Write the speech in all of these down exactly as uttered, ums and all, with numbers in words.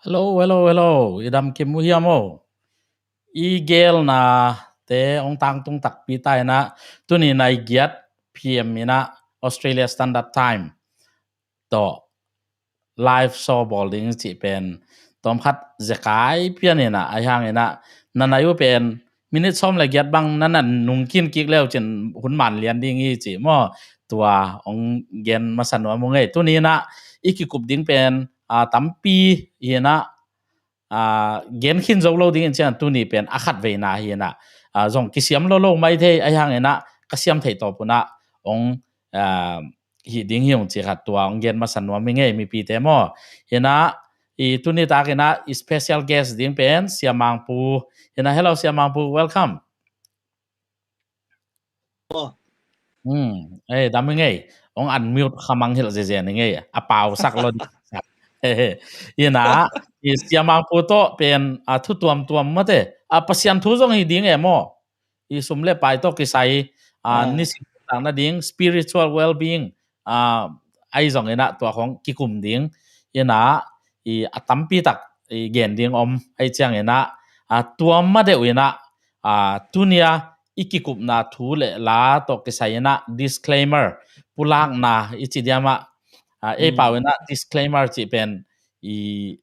Hello, hello, hello. I dam kim uh hiam aw? I gelna te hong tangtung takpi ta in ah, tuni nai giat P M in ah Australia Standard Time tawh live show bawl ding cih pen tawmkhat zekai pian in ah, ahi hangin ah na nai uh pen minute sawm le giat bang na na nungkin kik leu cin hun man lian ding hi cih maw? Tua hong gen masa nuam uh ngei. Tuni in ah i kikup ding pen, a, tampi hi in ah, a, gen khin zo lo dingin cian tuni pen a khat veina hi in ah, a, zong kisiam lo lo mai thei, ahi hangin ah ka siam theih tawp un ah hong, a, hi ding hi ung ci khat tua hong gen masa nuam hi ngei mipite maw? Hi in ah i tuni tak in ah i special guest ding pen Sia Mangpu hi in ah. Hello, Sia Mangpu, welcome. Aw. Hmm, eh, dam i ngei. Hong unmute kha mang hilh zezen i ngei. A pau sak lo ding. Hi in ah, i Sia Mangpu tawh pen, a, thu tuamtuam mate. A, Pasian thu zong hi ding e maw? I sum le pai tawh kisai, a, nisim takna ding, spiritual well-being, a, ahi zong in ah tua khong kikum ding. Hi in ah, i a tampi tak i gen ding om ahi ciangin ah, a, tua ma deuh in ah, a, tunia i kikupna thu le la tawh kisai in ah disclaimer, pulakna i ci diam ah, a, ei pau in ah disclaimer cih pen i,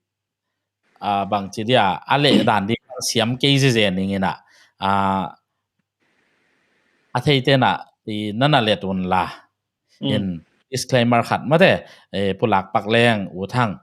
a, bang ci dia, a leh dan ding siam kei zezen ning in ah, a, a theite in ah i na na let un la. In disclaimer khat mate, eh, pulak pak leng U Thang.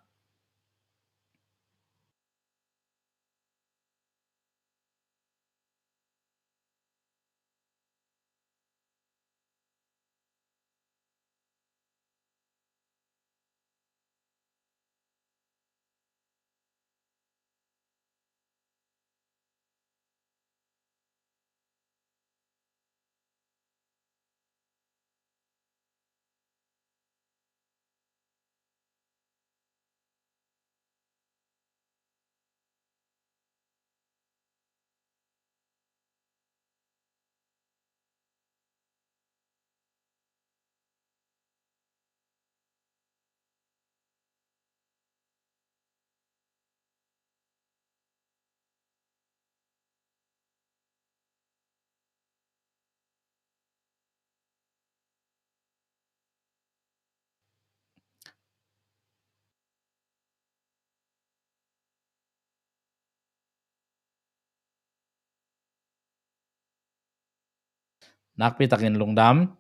Nakpi takin lungdam.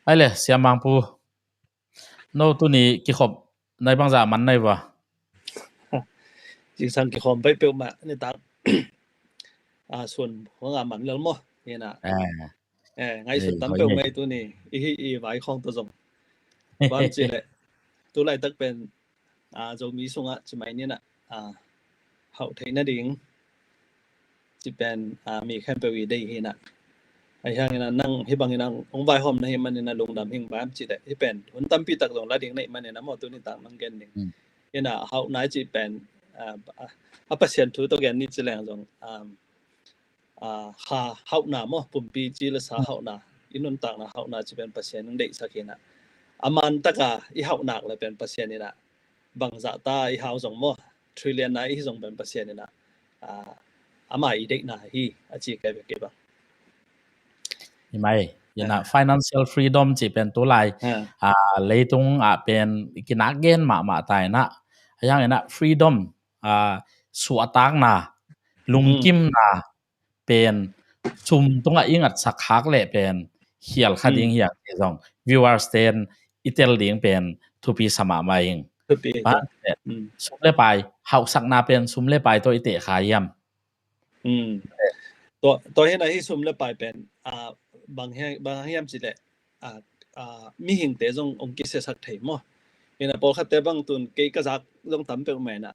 Ai le, Sia Mangpu. No tuni kikhop nai bangzah man nai va. Zingsang kikhawm peuhpeuh mah nitak. A, sun huang a man lel maw? Hi na. Eh. Eh, ngaihsun tam peuh mai tuni. I hi i vai khawng tawh zong. Bang ci leh. Tu laitak pen, a, Zomi sungah ci mai ni na. A, hauh theih nading. Ci pen, a, mi khempeuh i deih hi na. Ahi hangin a nang hih bangin a hong vaihawm na hih manin a lungdam hing bang ci leh. Hih pen hun tampi tak zong la ding na hih manin a maw tuni tak nang gen ding. Hi na hauhna i ci pen, a, a, a Pasian thu tawh gen ni ci leng zong, a, a, kha hauhna maw, pumpi ci le sa hauhna, i nuntakna hauhna ci pen Pasian in deihsak hi na. A man taka i hauh nak le pen Pasian in a bangzah ta i hau zong maw, trillion na i hi zong pen Pasian in a, a, ama i deihna hi a ci kai bek kei bang. Hi mai, hi na financial freedom ci pen tu lai, a, leitung ah pen kinak gen mahmah ta hi na. Ahi hangin a freedom, a, suahtakna, lungkimna pen sum tungah i ngatsak khak leh pen khial kha ding hiang ci zong viewers ten i tel ding pen thupi sa mahmah ing. Thupi. Sum le pai, hauhsakna pen sum le pai tawh i teh kha hiam? Tua, tua hi na hih sum le pai pen, a, bang hiam, bang hiam ci leh, a, a, mihingte zong hong kisiasak thei maw? Hi na pawlkhatte bang tun kei ka zak zong tam peuh mai na.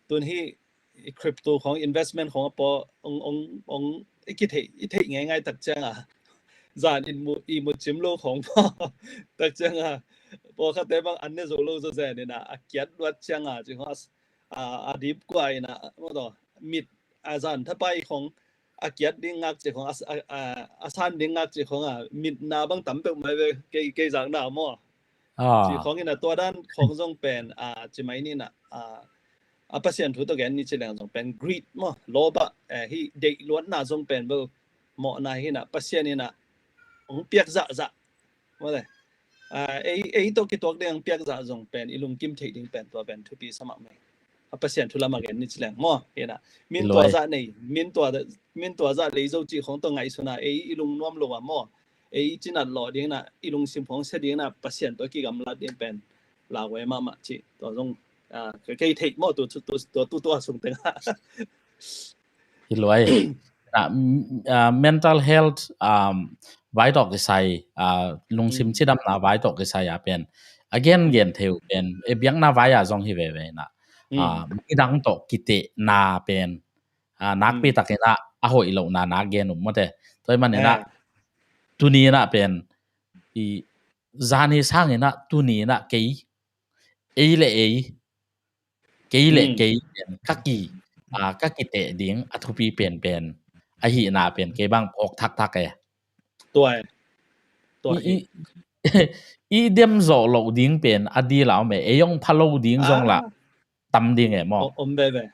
Tun hih i crypto khawng investment khawng a paw ong, ong, ong i kitheih, i theih ngeingai tak ciang a, zan in mu, i mu cim lo khawng paw tak ciang a, pawlkhatte bang an ne zo lo zaw zen in a, a kiat luat ciang a, ci khawng a, a, a dip kua in a, maw taw, mit, a zan thapai khawng a kiat ding ngak ci khawng a, a, a, a san ding ngak ci khawng a, mitna bang tam peuh mai ve, kei, kei zakna maw. Ah. Ci khawng in a tua dan khawng zong pen, ah, ci mai ni na, ah, a Pasian thu tawh gen ni ci leng zong pen greed maw, lawbah, eh, hi deih luatna zong pen bel mawhna hi na Pasian in a hong piak zahzah. Maw le. Ah, ei, ei tawh kituak ding hong piak zah zong pen i lungkim theih ding pen tua pen thupi sa mahmah. A Pasian thu lam a gen ni ci leng maw. Hi na. Min tua zah nei, min tua, min tua zah lei zo ci khawng tawh ngaihsun a ei i lungnuam lo a maw. Ei i cinat lawh ding na, i lungsim khawng sia ding na, Pasian tawh kigamlat ding pen lauhuai mahmah ci. Tua zong, ah, ka kei theih maw, tu, tu, tu, tu, tu, tu a sung teng. Hi luai. Ah, m-, ah, mental health, um, vai tawh kisai, ah, lungsim cidamna vai tawh kisai a pen. A gen gen thei uh pen, e biakna vai a zong hi veve na. Ah, midang tawh kitehna pen. Ah, nakpi takin ah, a hoih lohna nak gen uh maw te. Tua hi manin ah, tuni in ah pen, i zani sangin ah tuni in ah kei, ei le ei, kei le kei pen ka ki, ah, ka kiteh ding a thupi penpen ahihna pen kei bang phawk thakthak e. Tua e. Tua i, i, i dem zawh loh ding pen a dil a om e, ei hong pha lo ding zong lah tam ding e maw? Om veve.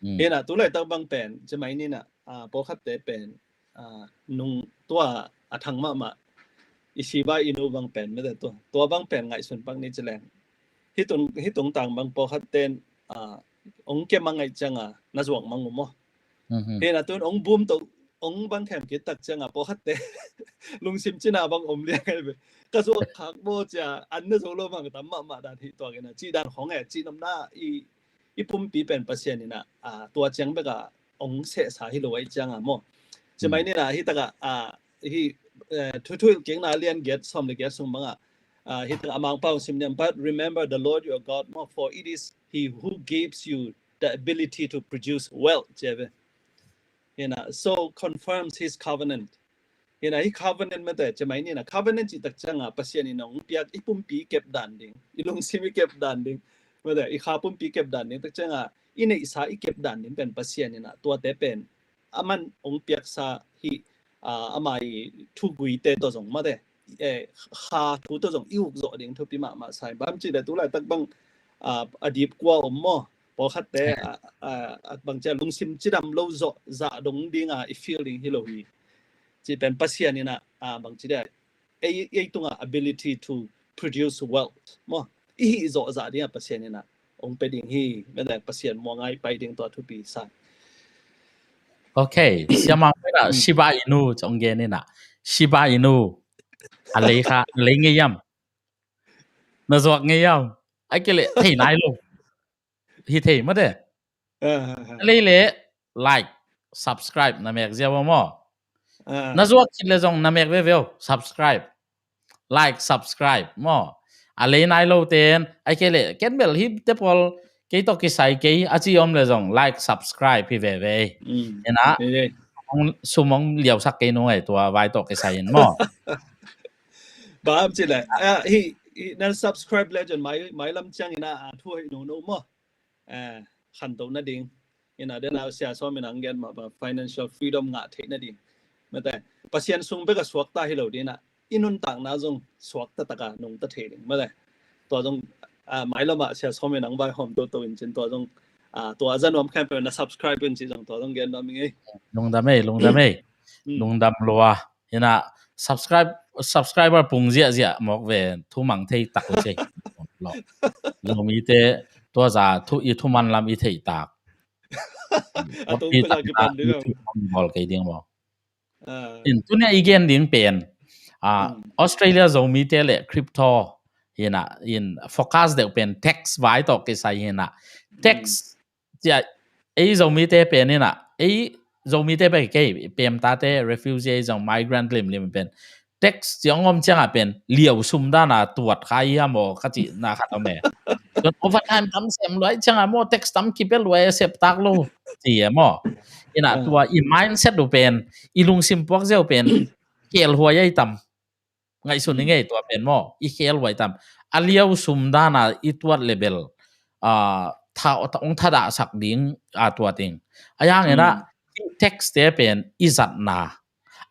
Hi na, tu laitak bang pen ci mai ni na, ah, pawlkhatte pen, ah, nung tua a thang mahmah i Shiba Inu bang pen mete tua, tua bang pen ngaihsun pak ni ci leng. Hi tung, hi tungtang bang pawlkhatte in, ah, hong kem a ngaih cianga na zuak mang uh maw? Hi na tun hong bum to, hong bang khem kit tak cianga pawlkhatte lungsim cina bang om liang ai ve. Ka zuak khak bo cia an na zo lo bang tam mahmah dan hi tuak in a ci dan khawng e, ci namna i, i pumpi pen Pasian in a, ah, tua ciang bek a hong sehsa hi lo ai cianga maw? Ci mai ni na hi taka, ah, hi, eh, Thuhilhkikna lian giat sawm le giat sung banga, ah, hi taka a Mangpau sim niam, "But remember the Lord your God maw, for it is he who gives you the ability to produce wealth," ci ve. Hi na, "so confirms his covenant." Hi na, hi covenant mete ci mai ni na, covenant ci tak cianga Pasian in hong piak i pumpi kep dan ding, i lungsim i kep dan ding. Mete i kha pumpi kep dan ding tak cianga i neihsa i kep dan ding pen Pasian in a tuate pen aman hong piaksa hi, ah, ama i thuguite tawh zong mate, eh, kha thu tawh zong i uk zawh ding thupi mahmah sa hi. Bang ci le tu laitak bang, ah, a dip kua om maw? Pawlkhatte, ah, ah, bang cia lungsim cidam lo zawh zah dong dinga i feel ding hi lo hi. Ci pen Pasian in a, ah, bang ci le ei, ei tunga ability to produce wealth maw, i hih zawh zah dinga Pasian in a hong pe ding hi. Mete Pasian muangai pai ding tua thupi sa. Ok, siamang pena Shiba Inu cong gen in a, Shiba Inu a lei kha, a lei ngei yam? Na zuak ngei yam? Ai ke le thei nai lo. Hi thei mate. A lei le like, subscribe na mek ziau maw? Na zuak khit le zong na mek veveu, subscribe, like, subscribe maw? A lei nai lo ten ai ke le ken bel hi te pawl kei tawh kisai kei a ci om le zong like, subscribe hi veve. Ena sum hong liausak kei nung ai tua vai tawh kisai in maw? Bang ci le, ah, hi, hi nan subscribe le cun mai, mai lam ciang in a, ah, thu hei no no maw? Eh, khanto nading. Ina dena sia sawm in ang gen mah bang financial freedom ngah theih nading. Mate Pasian sung bek a suakta hi lo dina, i nuntakna zong suakta taka nungta thei ding. Mate tua zong, ah, mailam ah sia sawm in ang vai hawm toto in cin tua zong, ah, tua za nuam khem pe na subscribe in ci zong tua zong gen nuam ing ei. Lungdam ei, lungdam ei. Lungdam lua. Ina subscribe, subscriber pung ziahziah mawk ve, thumang thei tak uh cei. Lomite tua za thu i thuman lam i thei tak. A tung pela kipan ding a bawl kei ding maw? In tunia i gen ding pen, ah, Australia Zomite le crypto hina in focus deuh pen tax vai tawh kisai hina. Tax cia ei Zomite pen ina, ei Zomite pen kei pemtate, refugee, ei zong migrant limlim pen tax cia ngom cianga pen liau sum dana tuat kha i ha maw ka cihna khat om e. Tuan overtime tam sem luai cianga maw, tax tam kipe luai a sep tak lo ci e maw? Ina tua i mindset uh pen, i lungsim puak zeu pen kelhuai ai tam. Ngaihsun i ngei tua pen maw, i khel huai tam. A liau sum dana i tuat le bel, ah, tha, ong thadahsak ding a tuat ing. A yang ina tax te pen i zatna,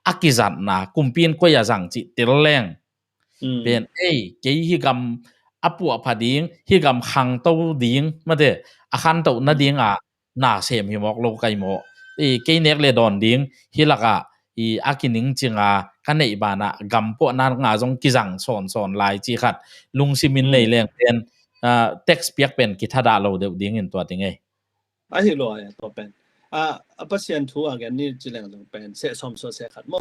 a kizatna, kumpi in koi a zang cih tel leng. Mm. Pen, ei, kei hih gam a puahpha ding, hih gam khangto ding, mate, a khantoh nading a na sem hi mawk lo kai maw. Ei, kei nek le dawn ding, hih lakah, i a kiningcing a, ka neih banah gam puahna nga zong kizang sawnsawn lai cih khat, lungsim in nei leng pen, ah, tax piak pen kithadah lo deuh dingin tua ding ei. Ahi lua, eh, tua pen. Ah, a Pasian thu a gen ni ci leng zong pen, seh sawm suah seh khat maw.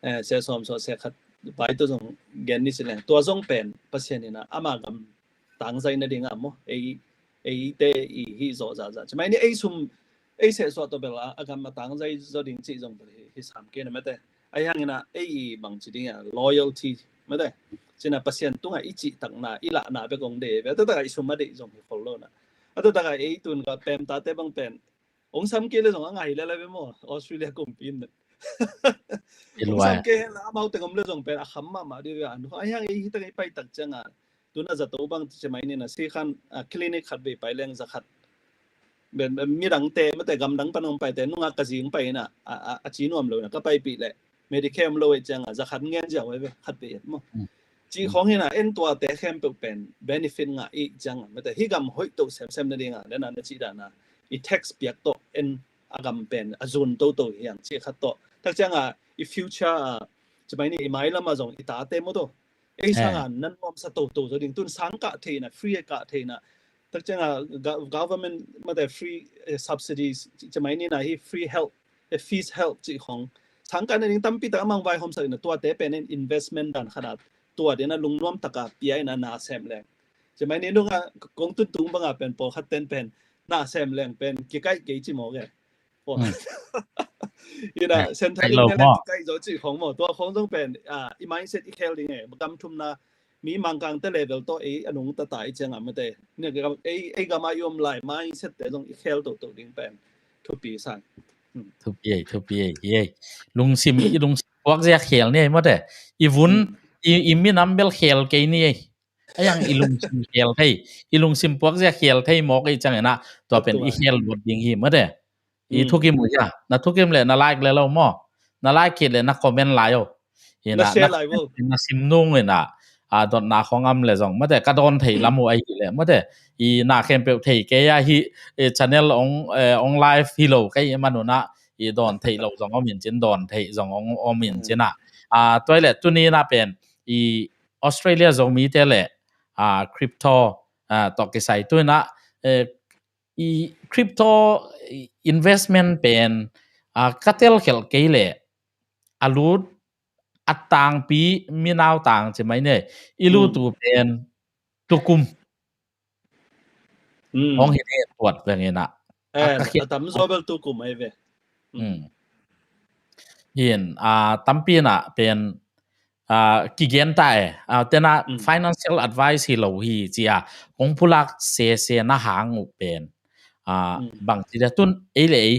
Eh, seh sawm suah seh khat vai tu zong gen ni ci leng. Tua zong pen, Pasian in a, ama gam tangzai nading a maw. Ei, eite i hih zawh zahzah. Ci mai ni ei sum, ei seh suah tawh bel a, a gam a tangzai zaw ding cih zong bel hi, hi sam kei na mate. Ahi hangin a, ei i bang ci ding a, loyalty, mate. Cina Pasian tungah i cihtakna, i lahna bek ong deih ve. A taktak a i sum a deih zong hi khol lo na. A taktak a ei tun ka pem tate bang pen. Ong sam kei le zong a ngai le la ve maw, Australia kumpi in. Ong sam kei hen la amau teng om le zong pen a kham mahmah dih ve an. Ahi hang ei hi tak ei pai tak ciang a. Tun a zato bang ci mai ni na si khan, a, clinic khat vei pai leng za khat. Ben, ben, midangte, mate gamdang pan ong paite, nunga ka zing pai ina, a, a, a ci nuam lo ina, ka paipih leh, Medicare om lo ei cianga, za khat ngen ziau ei ve, khat pe et maw. Mm. Ci khong hina, en tuate khempeuh pen, benefit ngah i cianga, mate hi gam hoih toh semsem nadinga, lena na ci dana, i tax piak toh, en a gam pen, a zun toto hiang, ci khat toh. Tak cianga, i future, a, ci mai ni, i mai lama zong, i tate maw toh. Ei sanga, nan nuamsa toto, zo ding, tun sang kah theina, free kah theina, tak cianga, ga-, government, mate free, eh, subsidies, ci, ci mai nina hi free help, eh, fees help ci khong. Sangkah na ding tampi tak a mangvai hom sak ina tuate pen in investment dan khat a tua dina lungnuam taka pia ina na sem leng. Ci mai ni nunga kong tun tung banga pen pawlkhat ten pen na sem leng pen kikaih kei ci mawk e. Ina Central India leng kikaih zo ci khong maw. Tua khong zong pen, ah, i mindset i khel ding e. Gam thumna mi mangkangte level tawh ei a nungta ta i cianga mate. Ei, ei gama i om lai mindset te zong i khel toto ding pen thupi sang. Thupi ei, thupi ei, hi ei. Lungsim, i lungsim puak zia khel ni ei mate. I vun, i, i minam bel khel kei ni ei. A yang i lungsim khel thei, i lungsim puak zia khel thei mawk ei ciangina tua pen i khel luat ding hi mate. I thukim uh hia, na thukim le na like le lo maw. Na like khit le na comment lai o. Ina na sim nung ina, a, dotna khong am le zong mate ka dawn thei lam uh ahi le mate. I na khempeuh thei kei a hi, channel ong, eh, ong live hi lo kei manuna i dawn thei lo zong om in cin, dawn thei zong ong om in cina. A, tua le tuni na pen i Australia Zomite le, a, crypto, a, tawh kisai tu ina, eh, i crypto investment pen, a, ka telkhelh kei le a lut a tangpi minau tang ci mai ne i lut tu pen tukum. Hong hi ne tuat veng ina. A tam zo bel tukum ai ve. Hin, a, tampi ina pen, a, kigen ta e, a, tena financial advice hi lo hi cia kong pulak sese na hang uh pen, a, bang ci dia tun ei le ei,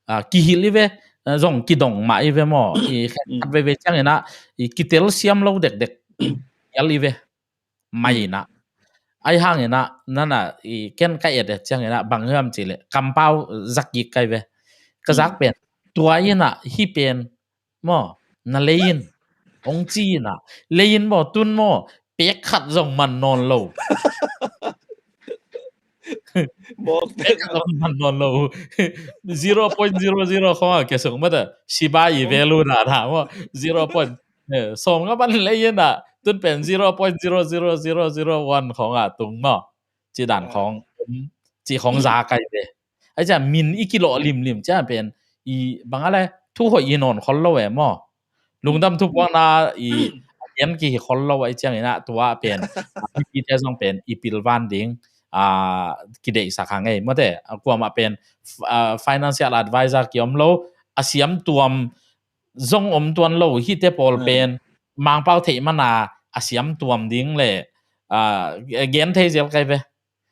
a, kihil i ve, a, zong kidong mah i ve maw, i khat veve ciangina i kitel siam lo dekdek ial i ve. Mai ina. Ai hang ina, nana i ken ka et et ciangina bang hiam ci le kampau zak gik kai ve. Ka zak pen tua ina hi pen maw, na leiin ong ci ina, leiin maw, tun maw, pek khat zong man nawn lo. Pek khat zong man nawn lo. Zero point zero zero khong a ke sung mata siba i value na na maw, zero point, eh, sawm nga ban leiin a tun pen zero point zero zero zero zero one khong a tung maw. Ci dan khong, ci khong za kai ve. Ai cia min i kilawh limlim cia pen i bang a le thu hoih i nawn khol lo e maw. Lungdam thupuakna i a gen kihi khol lo ai ciangina tua pen mipite zong pen i pilvan ding, a, kideihsak hang ei mawte. A, kuamah pen, a, financial advisor kiom lo, a siam tuam zong om tuan lo hite pawl pen Mangpau theih mana a siam tuam ding le, a, gen thei zel kai ve.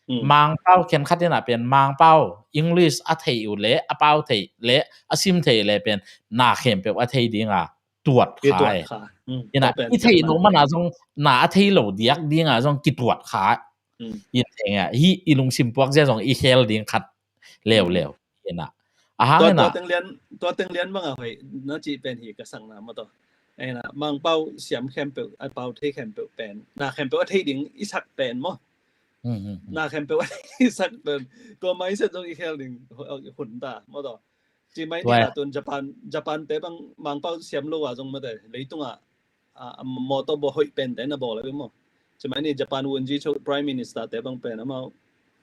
Mangpau khenkhat ina pen Mangpau English a theih uh le a pau theih le a sim theih le pen na khempeuh a thei dinga tuat kha e. Ina i theih lo mana zong na a thei lo diak dinga zong kituat kha. In thei nga hi i lungsim puak zia zong i khel ding khat leuleu. Ina a hang ina tua teng lian, tua teng lian banga hoi na ci pen hi ka sang na maw to. Ena, Mangpau siam khempeuh, a pau thei khempeuh pen, na khempeuh a thei ding i sak pen maw. Na khempeuh a thei i sak pen, tua mindset zong i khel ding hun ta maw taw. Ci mai ni na tun Japan, Japan te bang Mangpau siam lo a zong mate, leitung a a, a mawtaw bawl hoih pen te na bawl a maw. Ci mai ni Japan wunji cho Prime Minister te bang pen amau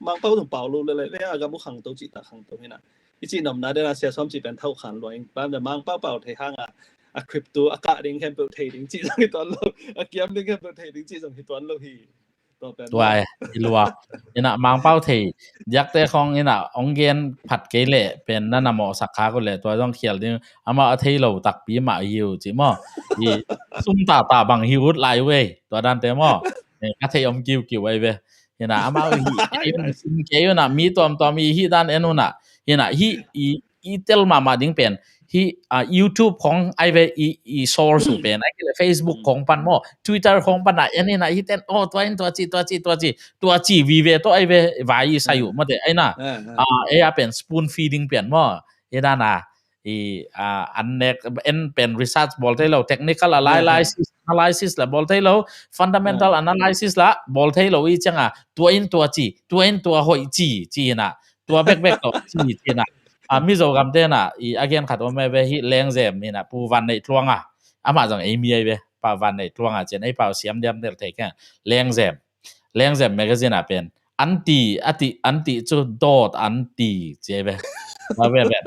Mangpau tung pau lo le le ve a gam u khangto ci ta khangto hi na. I ci nomna dena sia sawm ci pen thau khan lua ing. Bang da Mangpau pau thei hang a, a crypto a kah ding khempeuh thei ding ci zong hi tuan lo. A kiam ding khempeuh thei ding ci zong hi tuan lo hi. Tua i lua ina Mangpau thei diakte khong ina ong gen phat kei leh pen na na mawhsak kha ko leh tua zong khial ding amau a thei lo takpi mah hi uh ci maw. I sum tata bang hi ut lai uh ei tua dante maw. Ka thei om kiukiu ai ve. Ina amau hi thei un sim kei una mi tuamtuam i hi dan en una. Ina hi i i tel mahmah ding pen hi, a, YouTube khong ai ve i, i source uh pen ai kei le Facebook khong pan maw, Twitter khong pan a en ina hi ten, oh, tua in tua ci tua ci tua ci tua ci vive tawh ai ve vai i sai uh mate ai na. A, ei a pen spoon feeding pen maw. Ei dan a i, a, an nek en pen research bawl thei lo, technical analysis, analysis la bawl thei lo, fundamental analysis la bawl thei lo i ciang a tua in tua ci tua in tua hoih ci ci ina tua bekbek tawh ci ci ina. A, Mizo gam te na i a gen khat om e ve hi Lengzem hi na Pu Van Neih Tluang a. Amah zong ei mi ai ve Pa Van Neih Tluang a cin ei pau siam diam del thei keng. Lengzem, Lengzem magazine a pen anti ati anti cu dawt anti ci ai ve. Tua ve ve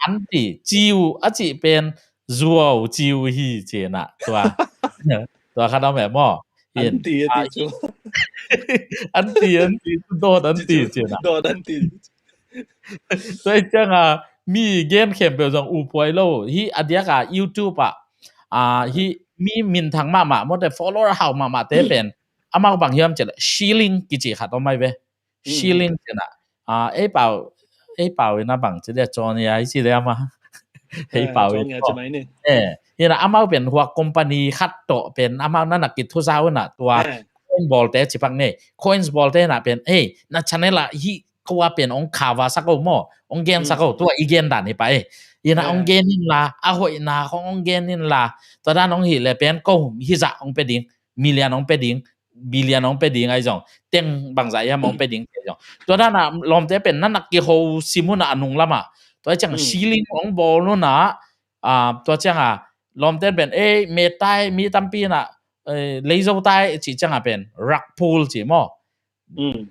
anti ciu a ci pen zuau ciu hi ci na tua tua khat om e maw. Anti ati cu anti anti cu dawt anti ci na dawt anti. Tua i ciang a mi gen khempeuh zong upuai lo hi a diak a YouTube ah, a, hi mi minthang mahmah mawte follower hau mahmah te pen amau bang hiam cih le shilling kici khat om ai ve. Shilling cih na, a, ei pau ei pau ina bang ci dia cawn ia i ci dia ma hei pau ina. Eh, ina amau pen huak company khat tawh pen amau na nak ki thusa una tua coin bawlte cipak nei coins bawlte na pen ei na channel ah hi kua pen ong khava sako maw ong gen sako tua i gen dan hi pa e. Ina ong gen in la a hoihna khong ong gen in la tua dan ong hi le pen ko hi zah ong pe ding million ong pe ding billion ong pe ding ai zong teng bangzah iam ong pe ding te zong tua dan a lawmte pen na nak kiho simun a nung lamah tua ciang shilling ong bawl nuna, a, tua ciang a lawmte pen ei metai mi tampi na leizo tai ci ciang a pen rug pull ci maw.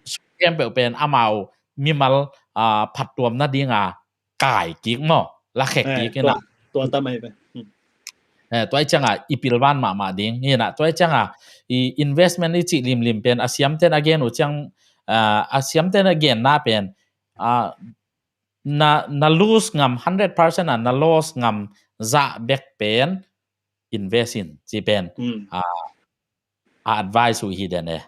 Sum khempeuh pen amau mimal, a, phattuam nading a kai kik maw la khek kik ina. Tua tam ai ve. Tua i ciang a i pilvan mahmah ding ina tua i ciang a i investment i cih limlim pen a siamten a gen uh ciang, a, a siamten a genna pen, a, na na lose ngam hundred percent a na loss ngam zah bek pen invest in ci pen, a, a advice uh hi den e.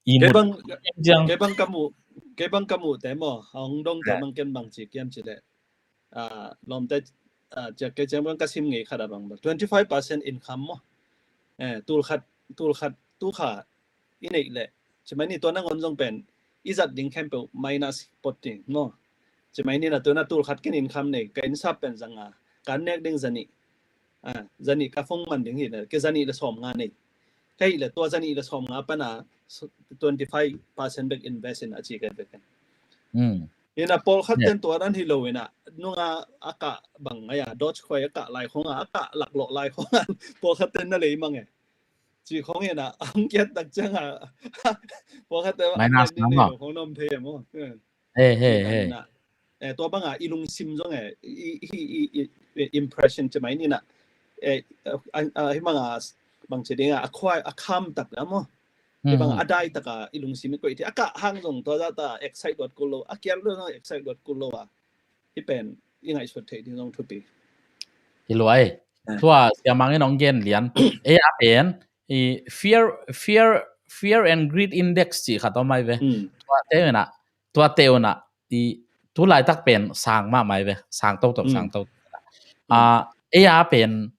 Kei bang ka muh kei bang ka muh te maw a hong dong te bang ken bang ci kiam ci le, a, lawmte, a, ciak kei ciang bang ka sim ngei khat a bang bang twenty five percent income maw. Eh, tul khat tul khat tu kha i neih leh ci mai ni tua nangawn zong pen i zat ding khempeuh minus pot ding maw. Ci mai ni na tua na tul khat ken income nei ka innsap pen zanga kan nek ding zanih, a, zanih ka phone man ding hi le ke zanih le sawm nga nei. Ka hi le tua zanih le sawm nga pana twenty five percent bek invest in a ci ka bek. Ina pawlkhat ten tua dan hi lo ina nunga a kah bang ngai a Dogecoin a kah lai khong a a kah laklawh lai khong a pawlkhat ten na lei mang e. Ci khong ina ang kiat tak ciang a pawlkhat ten a kah ding nei lo khong na om thei e maw. He he he. Tua banga i lungsim zong e i impression ci mai nina. Hi banga bang ci dinga a khuai a kham tak na maw. Hi banga a dai taka i lungsim i koih thei a kah hang zong tua zata excite luat kul lo a kial lo zong excite luat kul lo a. Hi pen i ngaihsut thei ding zong thupi. Hi luai. Tua siamang in ong gen lian ei a pen i fear fear fear and greed index ci khat om ai ve. Tua te una tua te una i tu laitak pen sang mahmah ai ve sang toto sang toto. A ei a pen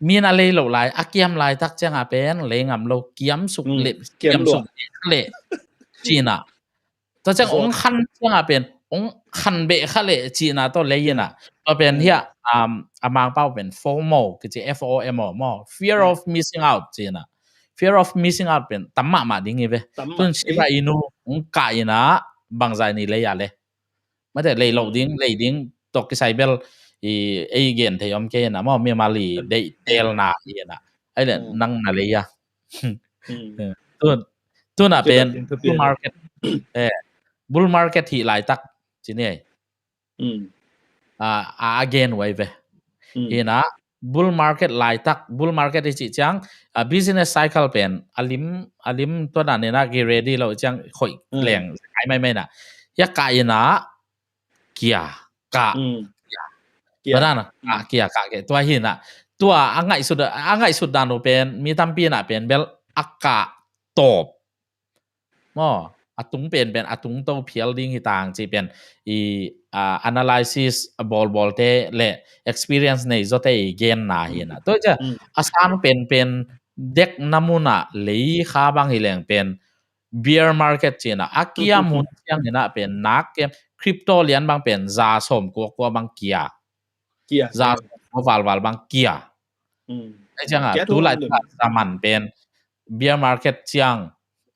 mi na lei lo lai a kiam laitak cianga pen lei ngam lo kiam suk le kiam suk le cina. Tua ciang ong khan cianga pen ong khan beh kha leh cihna tawh lei inah. Tua pen hiah, um, a Mangpau pen FOMO kici, F O M O maw, fear of missing out cihna. Fear of missing out pen tam mahmah ding hi ve. Tun Shiba Inu ong kah inah bangzah ni lei a le. Mate, lei loh ding, lei ding tawh kisai bel i ei gen thei om kei inah maw, mimal i deih telna hi inah. Ai le nang na lei a. Tun, tun a pen bull market, eh, bull market hi laitak ci ni ei. A, a gen uai ve. Hi inah bull market laitak, bull market i cih ciang, a business cycle pen a lim, a lim tua dan inah ki ready lo ciang khoih leng ai maimai inah. Hiah kah inah kia, kah, kia. Tua dan ah, kah, kia, kah, kia. Tua hi inah. Tua a ngaihsut, a ngaihsut dan uh pen mi tampi inah pen bel a kah tawp maw, a tung pen pen a tung to phial ding hi tang ci pen i, a, analysis a bawlbawlte le experience nei zawte i genna hi inah. Tua ciah a sang pen pen dekna munah lei kha bang hi leng pen bear market ci inah a kia mun ciang inah pen nak kem crypto lian bang pen za sawm kua kua bang kia. Za sawm kua valval bang kia. Ai ciang a tu lai ta zaman pen bear market ciang,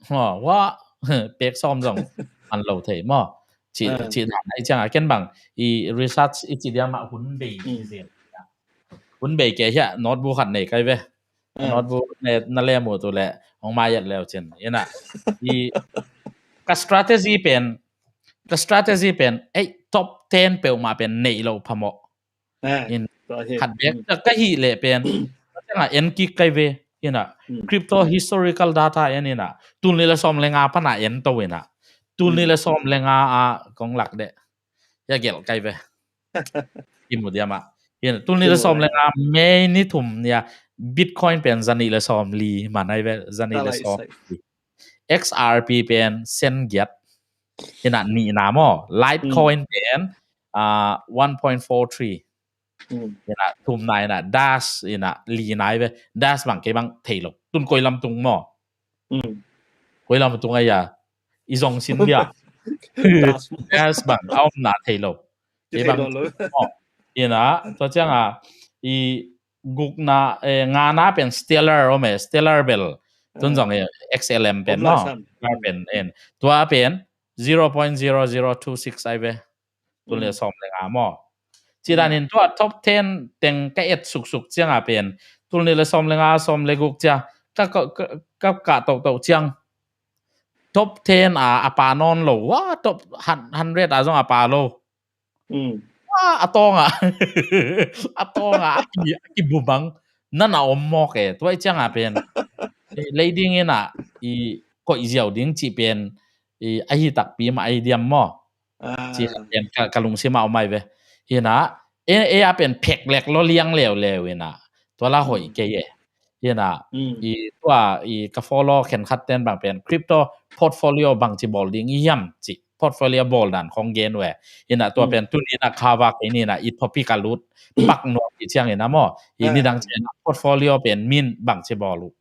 maw, wa, pek sawm zong an lo thei maw. Ci, ci dan ai ciang a ken bang i research i ci diam a hun bei i zin. Hun bei ke hiah notebook khat nei kai ve. Notebook ne na lem uh tu le ong mai et leu cin. Inah i ka strategy pen, ka strategy pen ei top ten peuhmah pen nei lo phamawh. In khat bek ka hih leh pen ka ciangah en kik kai ve inah crypto historical data en inah tul nih le sawm le nga panah en to inah tul nih le sawm le nga ah kong lak deh. Ia gelh kai ve. I mu diam ah. Inah tul nih le sawm le nga May ni thum nia Bitcoin pen za nih le sawm li man ai ve, za nih le sawm li. X R P pen sen giat. Inah nihna maw. Litecoin pen, ah, one point four three. Inah thumna inah Dash inah lina ai ve. Dash bang kei bang thei lo. Tun koi lam tung maw. Koi lam tung ai a. I zong sin dia. Dash bang a omna thei lo. Kei bang maw. Inah tua ciang a i gukna, eh, ngana pen Stellar om e, Stellar bel. Tun zong e, X L M pen maw. Stellar pen en. Tua pen zero point zero zero two six ai ve. Tul nih le sawm le nga maw. Ci dan in tua top ten teng ka et suksuk ciang a pen tul nih le sawm le nga, sawm le guk cia ka, ka, ka, ka kah tohtoh ciang top ten a, a pa nawn lo. Wa, top hun-, hundred a zong a pa lo. Wa, a tawng ah. A tawng ah a ki, a kibumang. Nan a om mawk e. Tua i ciang a pen. Eh, lei ding inah i koih ziau ding cih pen i ahi takpi mah ai diam maw. Ci pen ka, ka lungsim ah om ai ve. Inah e, e a pen phek lek lo liang leuleu inah. Tua la hoih kei e. Inah i tua i ka follow khenkhat ten bang pen crypto portfolio bang ci bawl ding i hiam ci portfolio bawl dan khong gen ve. Inah tua pen tuni inah kha vak inah i topic a lut pak nuam i ciang inah maw. I nidang ciang inah portfolio pen min bang ci bawl uh.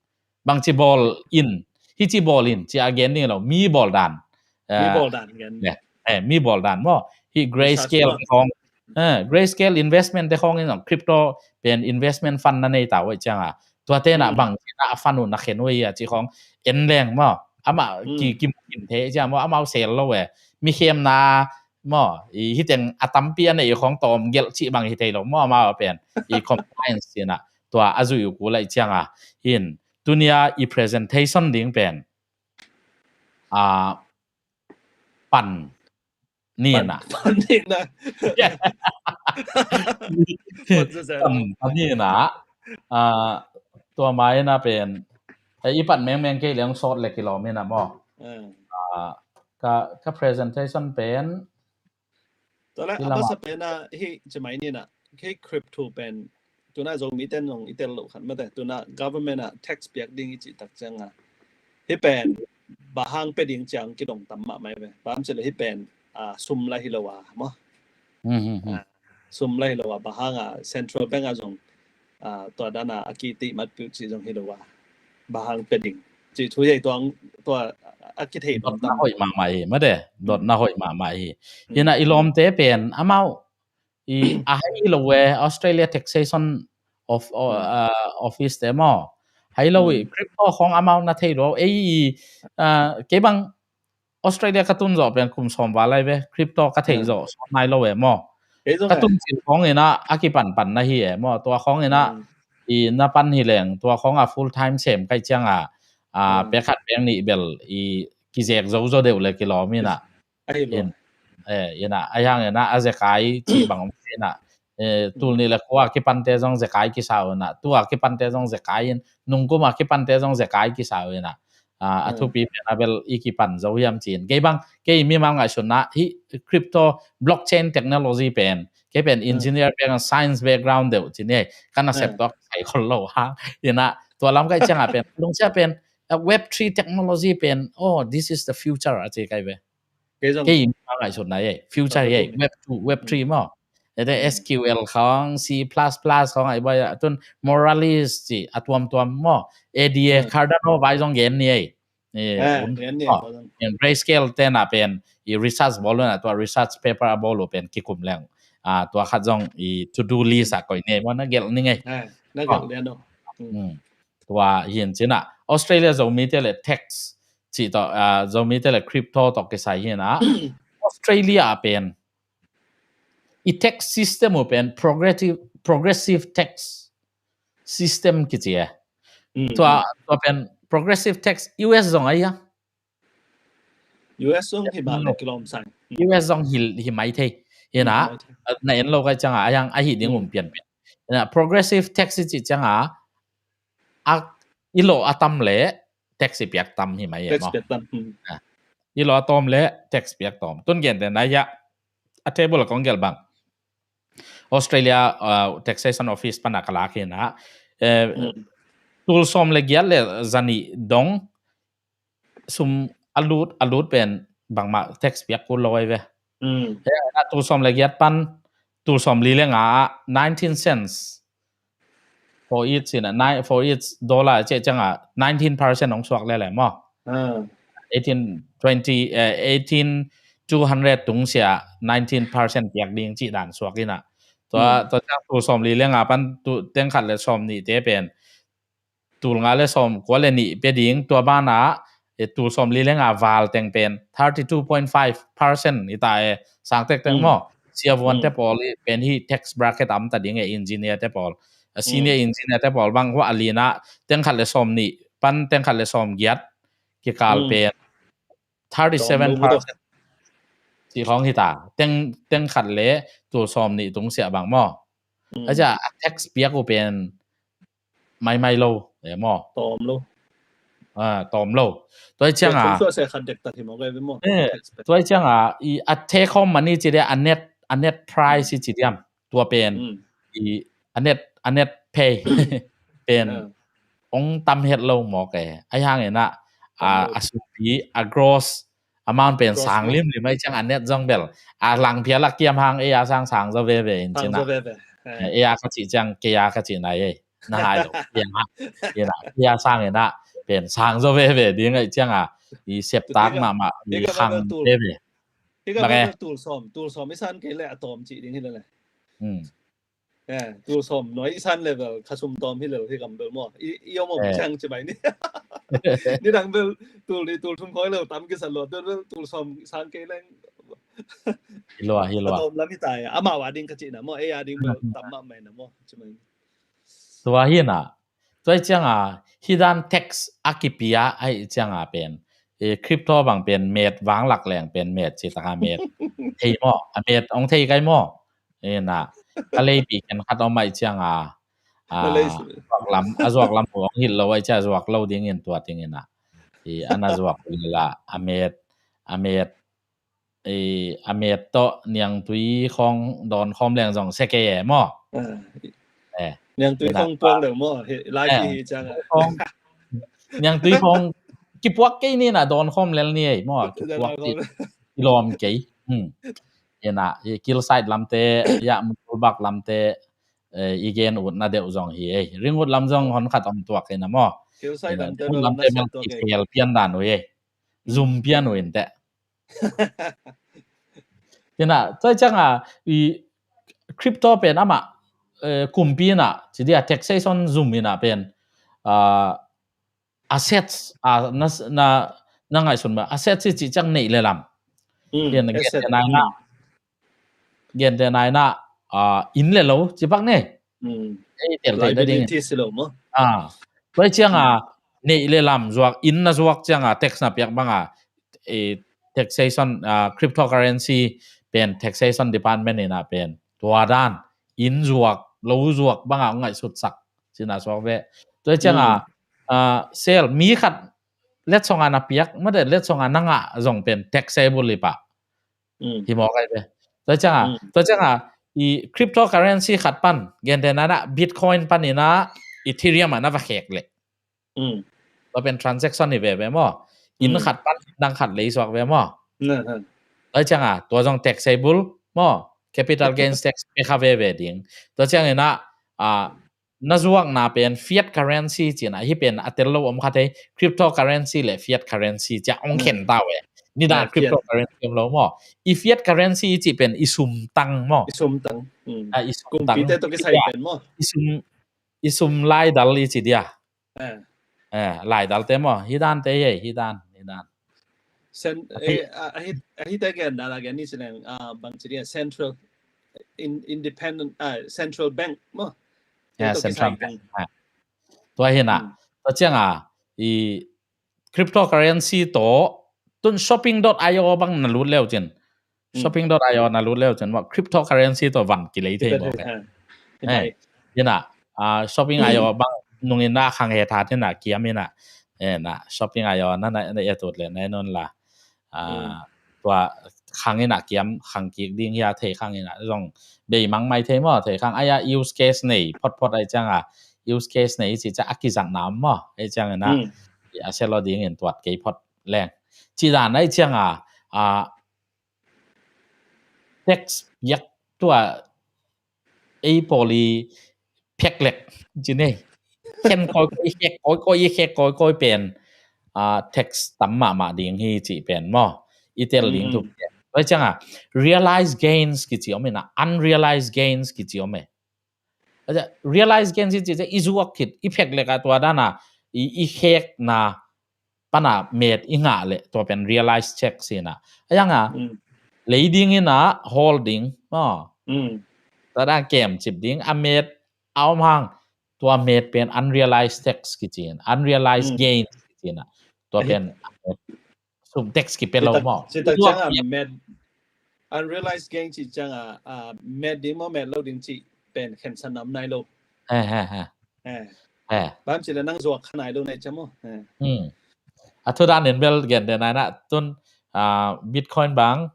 Bang ci bawl in. Hi ci bawl in ci a gen ding lo. Mi bawl dan. Mi bawl dan gen. Eh, mi bawl dan maw. Hi Grayscale khong. Eh, Grayscale investment te khong in zong crypto pen investment fund na nei ta uh ai ciang a. Tua te na bang ci na a fund uh na khen uh ai a ci khong en leng maw. Amah ki, ki mu kim the ciang maw. Amau sel lo e. Mi khem na maw. I hi teng a tampi a nei khong tawm gelh ci bang hi thei lo maw. Amau pen i compliance ci na. Tua a zui uh ku lai ciang a. Hin tunia i presentation ding pen a pan ni na. Pan ni na. Pan ni na. A, tua mai na pen. E, i pan mengmeng kei leng sawt le kilawm hi na maw. A, ka, ka presentation pen Tua le a masa pen a hi ci mai ni na, hi crypto pen tuna Zomi ten zong i tel lo khat mate, tuna government a tax piak ding i ci tak ciang a, hi pen bahang pe ding ciang kidong tam mah mai ve. Bang ci le hi pen a sum la hi lo a maw. Sum la hi lo a bahang a central bank a zong a tua dan a a ki ti mat piu ci zong hi lo a bahang pe ding. Cih thu hi ei, tua, tua a kithei dotna tam hoih mahmah hi, mate. Dotna hoih mahmah hi. Hi na, i lawmte pen amau i a hai hi lo e, Australia Taxation of, uh, Office te maw, hai lo i crypto khawng amau na thei lo. Ei i, uh, kei bang Australia ka tun zawh pen kum sawm val lai ve, crypto ka thei zawh sawt nai lo e maw. Ka tun cil khawng ina a kipanpan na hi e maw, tua khawng ina i na pan hi leng, tua khawng a full time sem kai cianga, a, pek khat pek nih bel i kizek zo zo deuh le kilawm ina. Ina, a hiang ina a zekai ci bang om ina. Tul nih le kua kipante zong zekai kisa ina, tua kipante zong zekai in, nungkuma kipante zong zekai kisa ina. A, a thupi pen a bel i kipan zo hiam cin. Kei bang, kei mimal ngaihsutna hi, crypto, blockchain technology pen, kei pen engineer pen science background deuh cin e, kan a sep tua sai khol lo ha. Ina, tua lam kai cianga pen, lungsia pen, uh, web three technology pen, oh, this is the future, a ci kai ve. Kei mimal ngaihsutna e, future e, web two, web three maw. Ete S Q L khawng, C plus plus khawng ai bai a tun Moralis ci a tuamtuam maw. A D A Cardano vai zong gen ni ei. Grayscale tena pen i research bawl na, tua research paper a bawl pen kikum leng. A, tua khat zong i to do list a koi ni ei maw, na gelh ni ngei. Tua hin cina Australia Zomite le tax ci to, a, Zomite le crypto to kisai hina. Australia pen i tax system uh pen progressive, progressive tax system kici e. Tua, tua pen progressive tax U S zong ai a. U S zong hi mah le kilawm sang. U S zong hi, hi mai thei. Hina, na en lo kai cianga a hiang a hi ding um pian pian. Hina, progressive tax i ci cianga a i lo a tam le tax i piak tam hi mai e maw. I lo a tawm le tax piak tawm. Tun gen te na hia a table a kong gel bang Australia, uh, Taxation Office pana ka lak hina. Eh, tul sawm le giat le zanih dong sum a lut, a lut pen bangmah tax piak kul lo ai ve. He, a tul sawm le giat pan tul sawm li le nga ah nineteen cents for each, in a nine, for each dollar, ci cianga nineteen percent hong suak le le maw. Eighteen twenty, eh, eighteen two hundred tung sia nineteen percent piak ding ci dan suak ina. Tua, tua ciang tul sawm li le nga pan tu teng khat le sawm nih te pen tul nga le sawm kua le nih pe ding, tua bana, e, tul sawm li le nga val teng pen thirty two point five percent i ta e, sang tek teng maw. Sia vuan te pawl i pen hi tax bracket am ta ding e, engineer te pawl. A senior engineer te pawl bang hua a lina teng khat le sawm nih pan teng khat le sawm giat kikal pen thirty seven percent ci khawng hi ta. Teng, teng khat le tul sawm nih tung sia bang maw. A cia a tax piak uh pen maimai lo e maw. Tawm lo. Ah, tawm lo. Tua cianga, tua cianga i a take home money ci dia, a net, a net price i ci diam. Tua pen i a net, a net pay pen ong tam het lo mawk e. A hiang ina a, a sumpi, a gross amount pen sang limlim ai ciang a net zong bel a lang phial a kiam hang ei a sang sang zo veve in cina. Ei a ka cih ciang kei a ka cih nai ei. Na hai lo. Ei a, ei a sang ina pen sang zo veve ding ai cianga i septak mahmah i khang veve. Tul sawm, tul sawm i san kei le a tawm cih ding hi le le. Tul sawm nuai i san level kha sum tawm hi lel hi gam bel maw. I, i om om ciang ci bai ni. Ni dang bel tul ni tul thum khoi lo tam kisa lo, bel tul sawm san kei leng. Hi lua, hi lua. A tawm lam hi ta e. Amau a ding ka cihna maw, ei a ding bel tam mah mai na maw, ci mai ni. Tua hi na. Tua hi cianga, hi dan tax a kipia ahi cianga pen, e, crypto bang pen met vang lak leng pen met ci taka met. Thei maw, a met ong thei kai maw. Ina, ka leipi khen khat om ai cianga, a zuak lam, a zuak lam uh ong hilh lo ai cia zuak lo dingin tua dingina. I ana zuak lila a met, a met, i a met tawh niangtui khawng dawn khawm leng zong sia kei e maw. Niangtui khawng puak leng maw. Niangtui khawng kipuak kei ni na dawn khawm lel ni ei maw. Kipuak ti kilawm kei. Ina i kilsait lamte, ya mukulbak lamte, i gen utna deuh zong hi ei. Ring ut lam zong hon khat om tuak ina maw. Lamte bel kisel pian dan uh hi. Zum pian uh inteh. Ina tua cianga i crypto pen amah kumpi ina ci dia taxation zum ina pen assets a na na ngaihsun ma assets i ci ciang neih le lam. Pian gente naina gente naina inn le lo ci pak ne. Ei tel thei da ding. Tua cianga neih le lam zuak inn na zuak cianga tax na piak banga taxation cryptocurrency pen taxation department ina pen tua dan inn zuak lo zuak banga ngaihsutsak cina suak ve. Tua cianga sel mi khat letsonga na piak mate letsonga na ngah zong pen taxable i pah. Hi mawk ai ve. Tua cianga tua cianga i cryptocurrency khat pan gente naina Bitcoin pan ina Ethereum a na va khek leh tua pen transaction i veve maw? Inn khat pan inn dang khat lei suak ve maw? Tua cianga tua zong taxable maw? Capital gains tax pe kha veve ding. Tua ciangina na zuakna pen fiat currency cina hi pen a tel lo om kha thei cryptocurrency le fiat currency cia ong khen ta ve. Nidan cryptocurrency om lo maw? I fiat currency i ci pen i sum tang maw? I sum tang. I sum tang. I sum laidal i ci dia. Laidal te maw? Hi dan te hi, hi dan, hi dan. Ahi te gen dan a gen ni ci leng bang ci dia central independent central bank maw? Central bank. Tua hina tua cianga i cryptocurrency to tun shopping dot io bang na lut leu cin. Shopping dot io na lut leu cin maw cryptocurrency to van kilei thei maw? Hina shopping io bang nungin na khang he that hina kiam hina. Shopping io na na etut le na non la tua khang ina kiam khang kik ding hia thei khang ina zong bei mang mai thei maw thei khang aia use case nei phot phot ai cianga use case nei ci ca a kizat nam maw ai ciangina a selo dingin tuat kei phot leng ci dan ai cianga tax piak tua ei poli pheklek ci nei khen koi koi i khek koi koi i khek koi koi pen tax tam mahmah ding hi ci pen maw? I tel ding tu pen tua cianga realized gains kici om ina unrealized gains kici om e. Realized gains i ci i zuak khit i pheklek a tua dana i khekna pana met i ngah le tua pen realized tax ina a yanga lei ding ina holding maw? Tua dan kem cip ding a met a om hang tua met pen unrealized tax kici in unrealized gain kici ina tua pen sum tax kipe lo maw? Unrealized gain ci cianga met ding maw met lo ding ci pen khen sanam nai lo. Bam ci le nang zuak kha nai lo nai ca maw? A thu dan in bel gen de nai na tun Bitcoin bang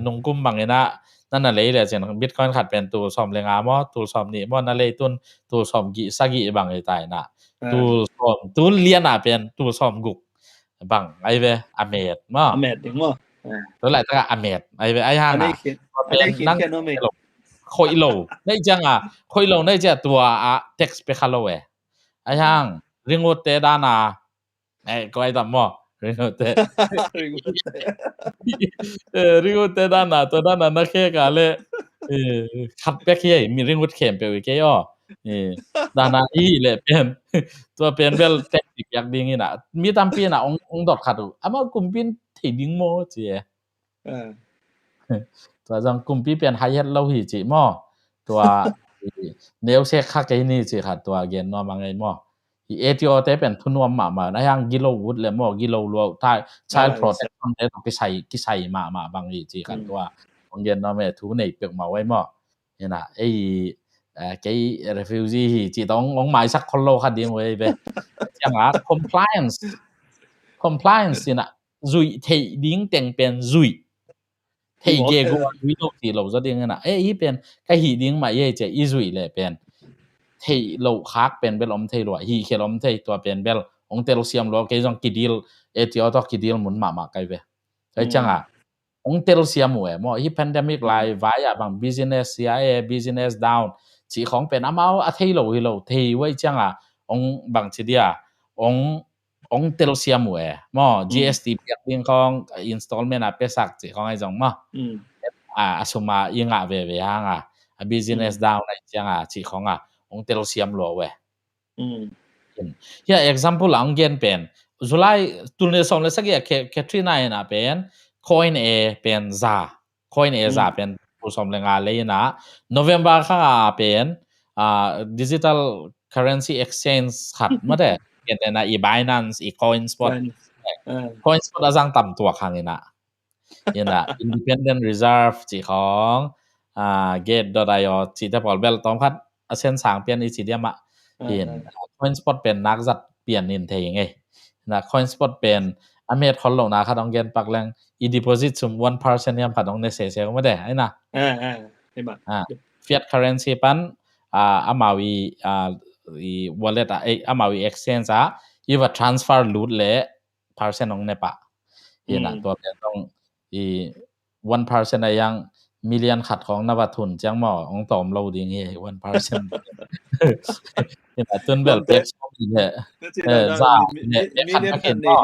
nungkum bang ina na na lei le cin Bitcoin khat pen tul sawm le nga maw tul sawm nih maw na lei tun tul sawm gih sagih bang i tai na tul sawm tul liana pen tul sawm guk bang ai ve a met maw? A met ding maw? Tua lai taka a met ai ve ai hang a khoih lo nei cianga khoih lo nei cia tua a tax pe kha lo e. Ai hang ringut te dana Ei, koi tam maw? Ringut te. Ringut te dana tua dana na khek a le khat pek hi ei mi ringut khempeuh i kei aw. Dana i le pen tua pen bel tek i piak ding ina mi tampi ina ong dot khat uh ama kumpin thei ding maw ci e. Tua zong kumpi pen hai het lo hi ci maw? Tua neu sek kha kei ni ci khat tua gen nuam a ngei maw? I A T O te pen thunuam mahmah na hiang gilo ut le maw gilo luau thai child protection te tawh kisai kisai mahmah bang hi ci khat tua. Ong gen nuam e thu nei pek mah wai maw? Ina ei kei refugee hi ci tawh ong maisak khol lo kha ding wai ve. Cianga compliance compliance ina zuih theih ding teng pen zuih theih gegu a zuih lo ti lo zaw ding ina ei hi pen ka hih ding mah i ei cia i zuih le pen theih loh khak pen bel om thei lua hih khel om thei tua pen bel ong telsiam lua kei zong kidil A T O tawh kidil mun mahmah kai ve. Kai cianga ong telsiam uh e maw hi pandemic lai vai ah bang business sia e business down cih khawng pen amau a thei lo hi lo thei wai cianga ong bang ci dia ong ong telsiam uh e maw, GST piak ding khawng, installment a pesak cih khawng ahi zong maw, a sum a i ngah veve hang a, a business down ahi ciang a cih khawng a ong telsiam lua uh e. Hia example a ong gen pen July tul nih sawm le sagih a Katrina in a pen coin e pen za, coin e za pen tul sawm le nga lei in a, November kha a pen digital currency exchange khat mate, ken te na i Binance, i CoinSpot, CoinSpot a zang tam tuak hang in a, in a Independent Reserve cih khawng, Gate dot I O cih te pawl bel tawm khat a sen sang pian i ci diam ah, in CoinSpot pen nak zat pian in thei ngei. Na CoinSpot pen a met khol lo na khat ong gen pak leng, i deposit sum one percent hiam khat ong ne sese mate, ai na. Fiat currency pan amau i wallet a, amau i exchange a i va transfer lut le percent ong ne pah. Hi na tua pen ong i one percent a yang million khat khawng na va thun ciang maw, ong tawm lo ding hi one percent. Hi na tun bel pek sawm hi le za hi le pek khat na kin maw.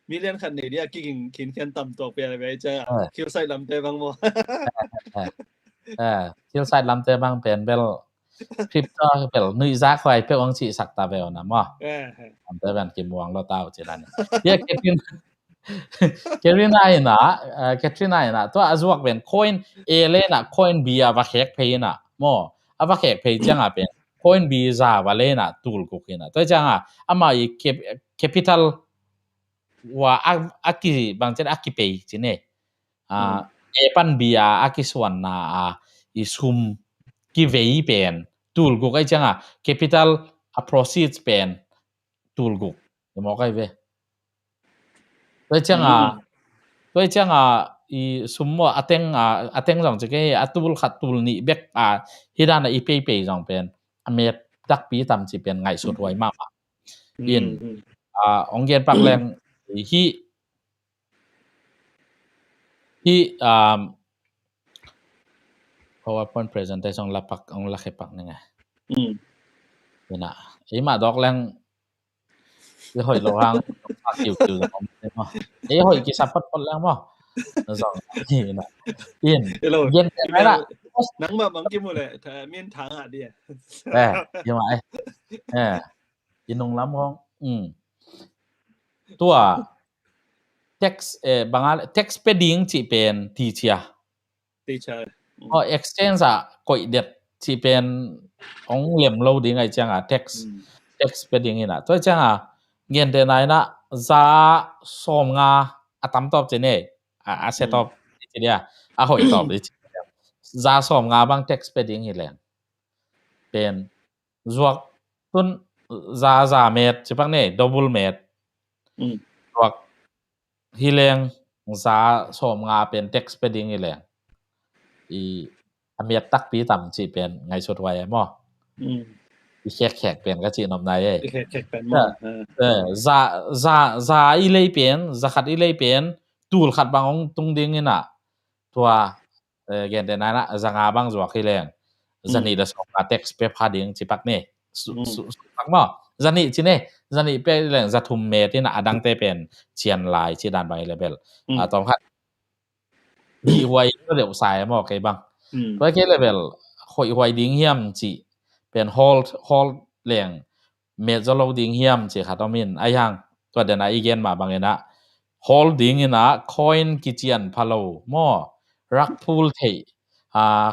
Million khat nei dia kikin khin khian tam tuak pia le cia. Hillside lamte bang maw. Hillside lamte bang pen bel crypto bel nuih za khuai pek ong cih sak ta bel na maw. Lamte bel kimuang lo tau ci dan. Hia Katrina, Katrina in a, Katrina in a tua a zuak pen coin A le in a coin B a va khek phei in a maw. A va khek phei ciang a pen coin B za va le in a tul guk in a. Tua ciang a ama i capital wa a ki bang ciat a ki pei ci ne. A pan B a a kisuanna a i sum kivei pen tul guk ai ciang a capital a proceeds pen tul guk. I mawk ai ve. Tua ciang a tua ciang a i sum maw a teng a, a teng zong ci kei a tul khat tul nih bek a hi dan a i pei pei zong pen a met takpi tam ci pen ngaihsut huai mahmah. In ong gen pak leng hi hi PowerPoint presentation ong la pak, ong la khe pak ning e. Ina ei mah dawk leng i hoih lo hang a kiu kiu zong om te maw. Ei hoih kisa phot phot leng maw. Zong ina in gen te mai la. Nang mah mang kimu le min thang a dia. Eh, i mah eh. Eh. I nung lam hong. Tua tax, eh, banga tax pe ding cih pen ti cia. Ti cia. Aw, exchange a koih det cih pen ong lem lo ding ai ciang a tax, tax pe ding ina. Tua ciang a gente na ina za sawm nga a tam tawp ci ne, a, a se tawp ci dia, a hoih tawp ci dia. Za sawm nga bang tax pe ding hi leng pen zuak tun za za met ci pak ne, double met. Zuak hi leng za sawm nga pen tax pe ding hi leng i a met takpi tam ci pen ngaihsut huai e maw. I khek khek pen ka ci nop nai e. I khek khek pen maw. Za, za, za i lei pen, za khat i lei pen tul khat bang ong tung ding ina tua gente na ina za nga bang zuak hi leng za nih da sawm nga tax pe pha ding ci pak ne. Su, su, su pak maw. Za nih ci ne, za nih pe leng za thum met ina a dangte pen cian lai ci dan bang i le bel. A tawm khat hih huai ka deuh sa e maw kei bang. Tua kei le bel hoih huai ding hiam ci pen hold, hold leng met zaw lo ding hiam ci khat om in ai hang. Tua den a i gen mah bang ina hold ding ina coin kician pha lo maw, rug pull theih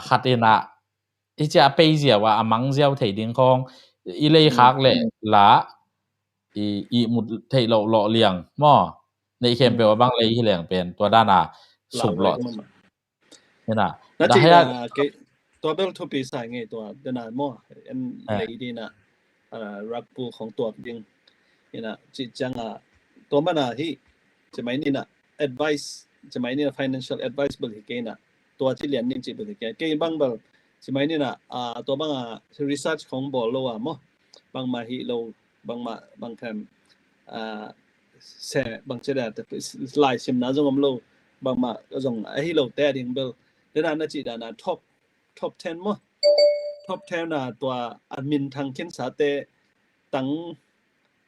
khat ina i cia a pei ziau a a mang ziau thei ding khawng i lei khak le la i, i mut theih loh lawh liang maw. Neih khempeuh a bang lei hi leng pen tua dan a sup lawh. Ina na ci na tua bel thupi sai ngei tua dena maw en lei dina rug pull khong tuak ding. Ina ci ciang a tua mana hi ci mai nina advice, ci mai nina financial advice bel hi kei na tua ci lian ning ci bel hi kei. Kei bang bel ci mai nina tua bang a research khong bawl lo a maw. Bangma hi lo, bangma bang khem se bang ci da lai simna zong om lo, bangma zong a hi lo te a ding bel. Dena na ci dana top, top ten maw. Top ten a tua a min thang khin sa te tang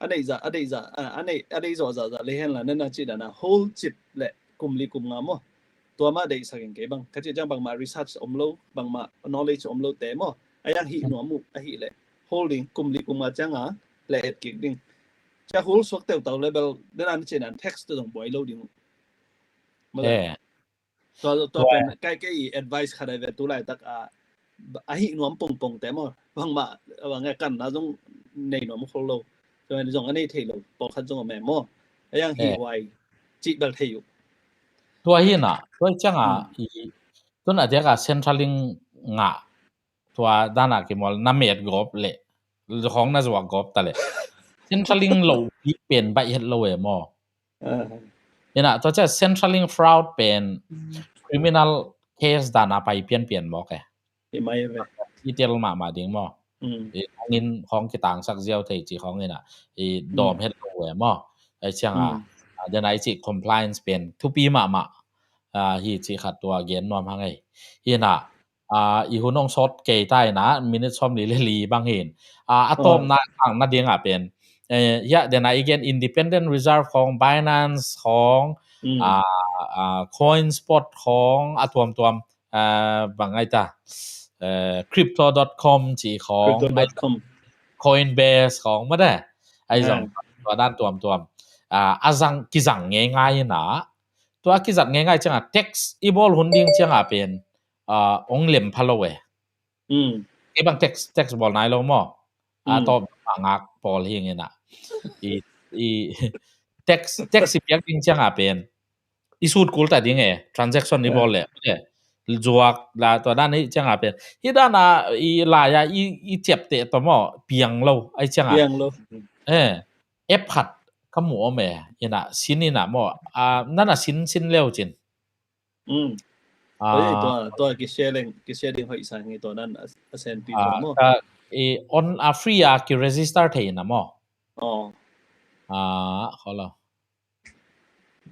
a neih zah, a deih zah, a, a neih, a deih zawh zah zah le hen la, na na cih dan a hold cip le kum li kum nga maw. Tua mah deihsak in kei bang. Ka cih ciang bangmah research om lo, bangmah knowledge om lo te maw. A yang hih nuam uh, a hih le. Hold ding, kum li kum nga ciang a, le et kik ding. Cia hold suak teutau le bel, den an cih dan tax tu zong buai lo ding uh. Maw le. Eh. Tua, tua pen kai kei advice khat ai ve tu laitak a, a hih nuam pongpong te maw. Bangmah, bang e kan na zong nei nuam khol lo. Tua zong a nei thei lo, pawlkhat zong a mem maw. A yang hih huai, cih bel thei uh. Tua hi na, tua ciang a, i, tun a diak a Centrelink ngah, tua dan a kimawl na met gawp le, khawng na zuak gawp ta le. Centrelink lo bik pen baih het lo e maw. Ina, tua cia Centrelink fraud pen criminal case dan a pai pianpian mawk e. Detail mahmah ding maw. I hangin khawng kitangsak ziau thei ci khawng ina, i dawm het lo e maw. Ai ciang a, a, den a i ci compliance pen thupi mahmah, a, hi ci khat tua gen nuam hang ei. Ina, a, i hun hong sawt kei ta ina, minute sawm li le li bang hin. A, a tawpna ang na ding a pen. Eh, ya, den a i gen independent reserve khawng, Binance khawng, a, a, CoinSpot khawng, a tuamtuam, a, bang ai ta, eh, crypto dot com ci khawng, crypto dot com. Coinbase khawng, mah de. Ai zong, tua dan tuamtuam. A, a zang, kizang ngei ngai ina. Tua kizat ngei ngai ciang a, tax i bawl hun ding ciang a pen, a, ong lem pha lo e. Kei bang tax, tax bawl nai lo maw. A, tawp a ngak pawl hi ngina. I, i, tax, tax i piak ding ciang a pen. I sut kul ta ding e, transaction i bawl le. E. Zuak la tua dan i ciang a pen. Hi dan a i lai a i, i ciap te to maw, piang lo, ai ciang a. Piang lo. E, app khat ka mu om e, ina, sin ina maw. A, nana sin, sin leu cin. Mm. Ah. Tua, tua kishare leng, kishare ding hoih sa ngi tua nan a, a sen pi tua maw. Ka, i on a free a ki register thei na maw. Oh. Ah, hold on.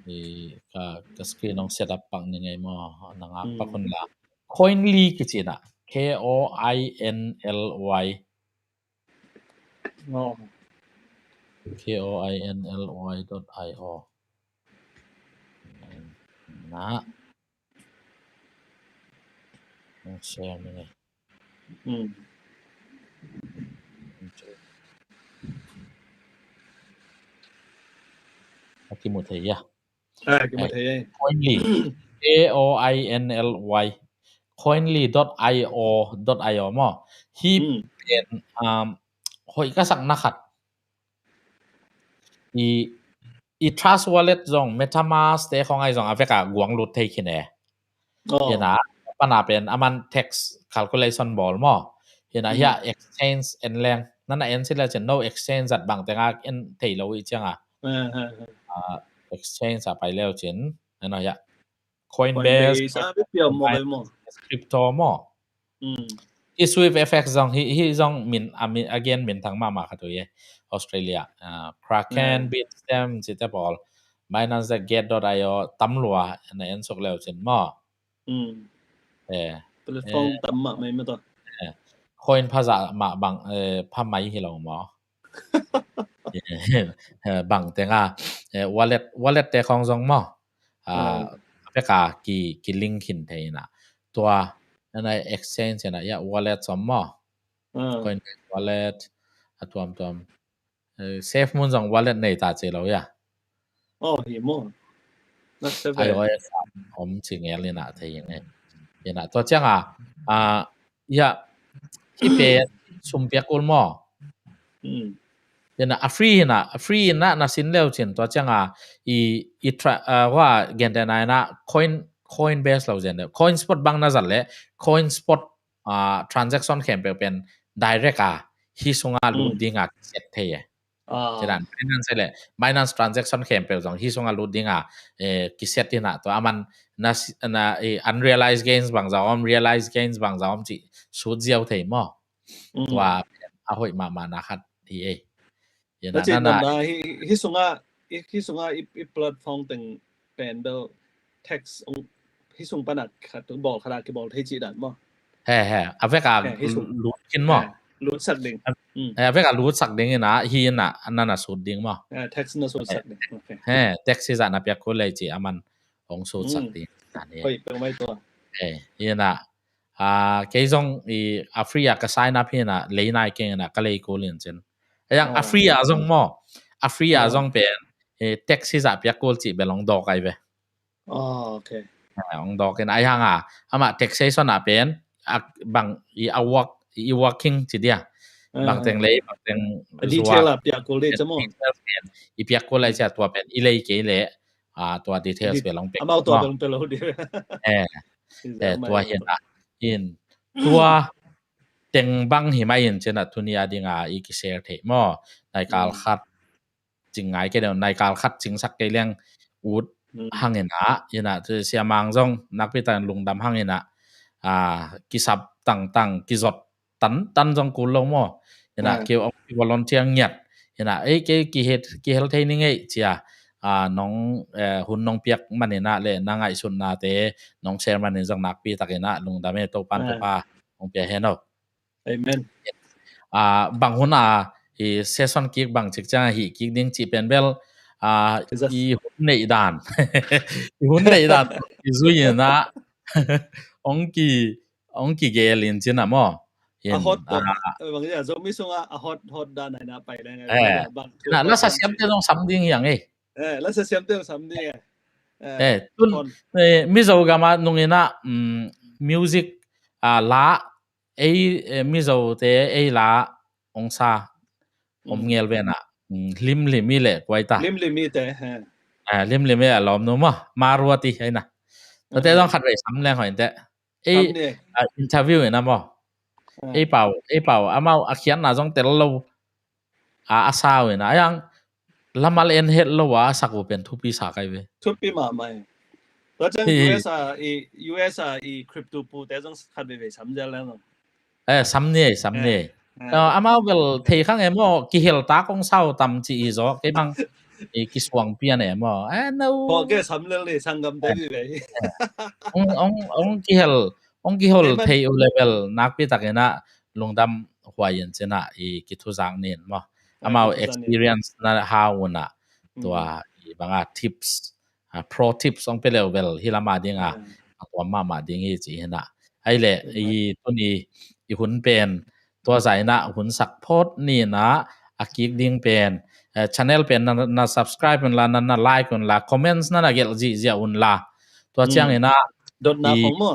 I ka, ka screen ong set up pak ni ngai maw. Nang a pak hun la. Coinly kici na. K O I N L Y. Oh. K O I N L Y dot I O. Na. Share ni ngai. Hmm. A kimu thei ya. A kimu thei ya. Coinly. K O I N L Y. Coinly dot I O dot I O maw. Hi pen, um, hoih ka sak na khat. I, i Trust Wallet zong, MetaMask te khong ai zong a vek a guang lut thei khin e. Oh. Ina, pana pen aman tax calculation bawl maw. Ina, hia exchange en leng. Nana en si leu cin no exchange zat bang tenga en thei lo i ciang a. Ah, exchange a pai leu cin. Ina hia. Coinbase, Coinbase, ah, bit piang maw, Coinbase, maw. Crypto maw. Mm. I Swift F X zong, hi, hi zong min, a min, again, minthang mahmah khat uh e. Australia. Ah, Kraken, Bitstamp, cite pawl. Binance, Gate dot I O, tam lua, na en suk leu cin maw. Mm. Eh. Platform tam mah mai mah tawh. Eh. Coin pha zah mah bang, eh, pha mai hi lo maw. Eh, bang tenga, eh, wallet, wallet te khong zong maw. Ah, a peka ki, ki link hin thei na. Tua, na exchange na ya wallet som maw. Coinbase wallet, a tuamtuam. Eh, SafeMoon zong wallet nei ta ci lo ya. Oh, hi maw. Na save. I O S om ci ngel ina thei ngai. Ina tua ciang a, ah, ya, hi pe sum piak ul maw. Hmm. Ina a free ina, a free ina na sin leu cin tua ciang a i, i tra, ah, wa gente na ina coin, Coinbase lo gente. CoinSpot bang na zat le, CoinSpot, ah, transaction khempeuh pen direct a, hi sunga lut ding a set thei e. Ah. Ci dan, Binance le, Binance transaction khempeuh zong, hi sunga lut ding a, eh, kiset ina, tua aman na, na, eh, unrealized gains bang za om, realized gains bang za om ci, sut ziau thei maw. Mm. Tua, a hoih mahmah na khat hi e. Ina, na, na, hi, hi sunga, hi, hi sunga i, i platform teng pen bel tax ong, hi sung pana khat bawl khat a kibawl thei ci dan maw. He, he. A vek a lut khin maw. He. Lutsak ding. Eh, a vek a lutsak ding ina, hi ina, nana sut ding maw. Eh, tax na sutsak ding. Okay. He, tax hi zah na piak kul lei ci aman hong sutsak ding. Hoi, peng mai tua. Eh, hi ina, ah, kei zong i a free a ka sign up hi ina, lei nai keng ina, ka lei kul in cin. Ayang a free a zong maw, a free a zong pen, eh, tax hi zah piak kul ci bel hong dawk ai ve. Oh, okay. Ah, hong dawk in ai hang a, amah taxation ah pen, a, bang, i a work, i working ci dia. Bang teng lei, bang teng detail a piak kul dei camo. Details pen, i piak kul lai cia tua pen, i lei kei le, ah, tua details pen long pek. Amau tua pen long pek lo di. Eh, eh, tua hi ina. In, tua teng bang hi mai in cina tuni a ding a i ki share thei maw. Nai kal khat cing ngai kei deuh, nai kal khat cingsak kei leng ut hang ina, ina, Sia Mang zong nakpi takin lungdam hang ina, ah, kisap tangtang, kizot tantan zong kul lo maw. Ina, ki, ki volunteer ngiat. Ina, ei, kei kihel, kihel thei ni ngei cia, ah, nong, eh, hun nong piak man ina le na ngaihsutnate nong share man in zong nakpi tak ina lungdam e, Topan thupha hong pia hen o. Amen. Ah, bang hun a i session kik bang cik ciang a hi kik ding cih pen bel, ah, i hun neih dan. I hun neih dan i zui ina, ong ki, ong kigel in cina maw. A hot dan, bang ina Zomi sunga a hot, hot dan ai na pai leng. Eh, na lasa siamte zong sam ding hiang ei. Eh, lasa siamte zong sam ding eh. Eh, tun, eh, Mizo gama nung ina, mm, music, ah, la, ei, eh, Mizote ei la ong sa om ngel ve na. Mm, limlim i le kuai ta. Limlim i te, he. Ah, limlim i a lawm nu maw, Maruati ai na. Tate zong khat vei sam leng hoi inte. Ei, ah, interview ina maw. Ei pau, ei pau, amau a khiatna zong tel lo. A, a sau ina, ayang lamal en het lo a, a sak uh pen thupi sa kai ve. Thupi mahmah e. Tua ciang U S a, i, U S a i crypto pute zong khat veve sam zel leng zong. Eh, sam ni, sam ni. Amau bel thei khang e maw, kihel ta kong sau tam ci i zaw, kei bang i kisuang pian e maw. Eh, no. Kawk e sam lel ni, sanggam te veve. Ong, ong, ong kihel, ong kihel thei uh le bel nakpi tak ina lungdam huai in cina i kithuzak nin maw. Amau experience na hau una, tua i banga tips, ah, pro tips ong pe leu bel hi lama dinga a tuam mahmah ding hi ci hina. Ai le i tuni i hun pen tua zaina hun sak phot nina a kik ding pen, eh, channel pen na, na subscribe unla, na, na like unla, comments na na gelh zihziah unla. Tua ciangina dotna i khong maw.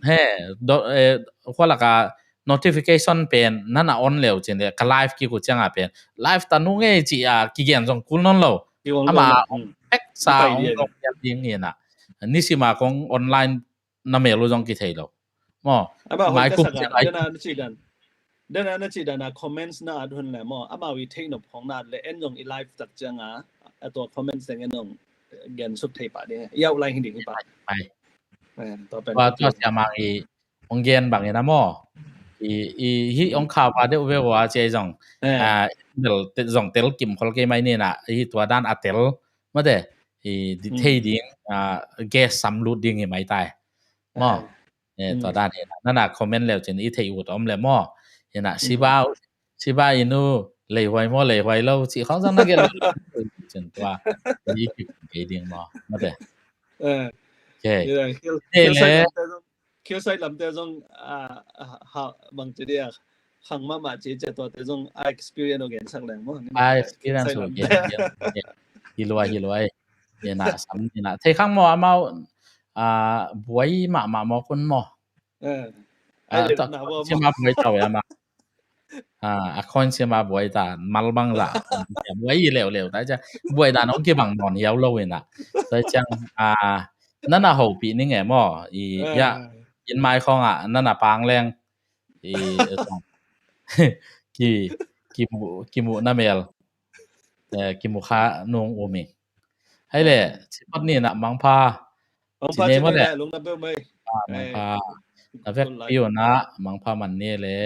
He, dot, eh, khualaka notification pen nana on leu cin le ka live kik uh cianga pen live ta nu ngei ci a kigen zong kul non lo. Ama ong pek sa ong dong pian ding hina. Nisima kong online na mel uh zong kithei lo. Maw. Ama mai kum sa ka dena na ci dan. Dena na ci dana comments na at hun le maw. Ama wi thei nop khong na at le en zong i live tak cianga a tua comments deng en zong gen suk thei pa ding. Yau lai hi ding hi pa. Mai. Tua pen tua tua sia mang i ong gen bangin a maw. I, i, hi ong khau pa deuh ve ua ci ei zong. Eh. Ah, tel, tel, zong tel kim khol kei mai ni na, hi tua dan a tel, mate, i, di thei ding, ah, gas sam lut ding hi mai tai. Maw. Eh, tua dan hi na, nana comment leu cin i thei ut om le maw. Hi na, sibau, siba inu, leihuai maw, leihuai lo, ci khong zong na gen lo. Cin tua, i kip kei ding maw, mate. Eh. Okay. Hilsai lamte zong, ah, ha, bang ci dia, khang mahmah ci cia tuate zong a experience uh gen sak leng maw. A experience uh gen, gen, gen. Hilua, hilua. Ina, sam, ina. Thei khang maw, amau, ah, buai mahmah maw kun maw. Eh. Ah, ai le ta, na buai sima maw. Buai tau ya ma. Ah, a coin sima buai ta, mal bang za. Buai leuleu ta, cia. Buai dan ong kibang non hiau lo ina. Ta ciang, ah, nana hopih ning e maw. I, ya, in mai khong ah, nana pang leng. I, ki, kimu, kimu na mel. Eh, kimu kha nung umi. Hai le, cipat ni na mangpha. Mangpha ci ne mo le. Lungdam peuh mai. Ah, mangpha. Na vek piu na mangpha man ni le.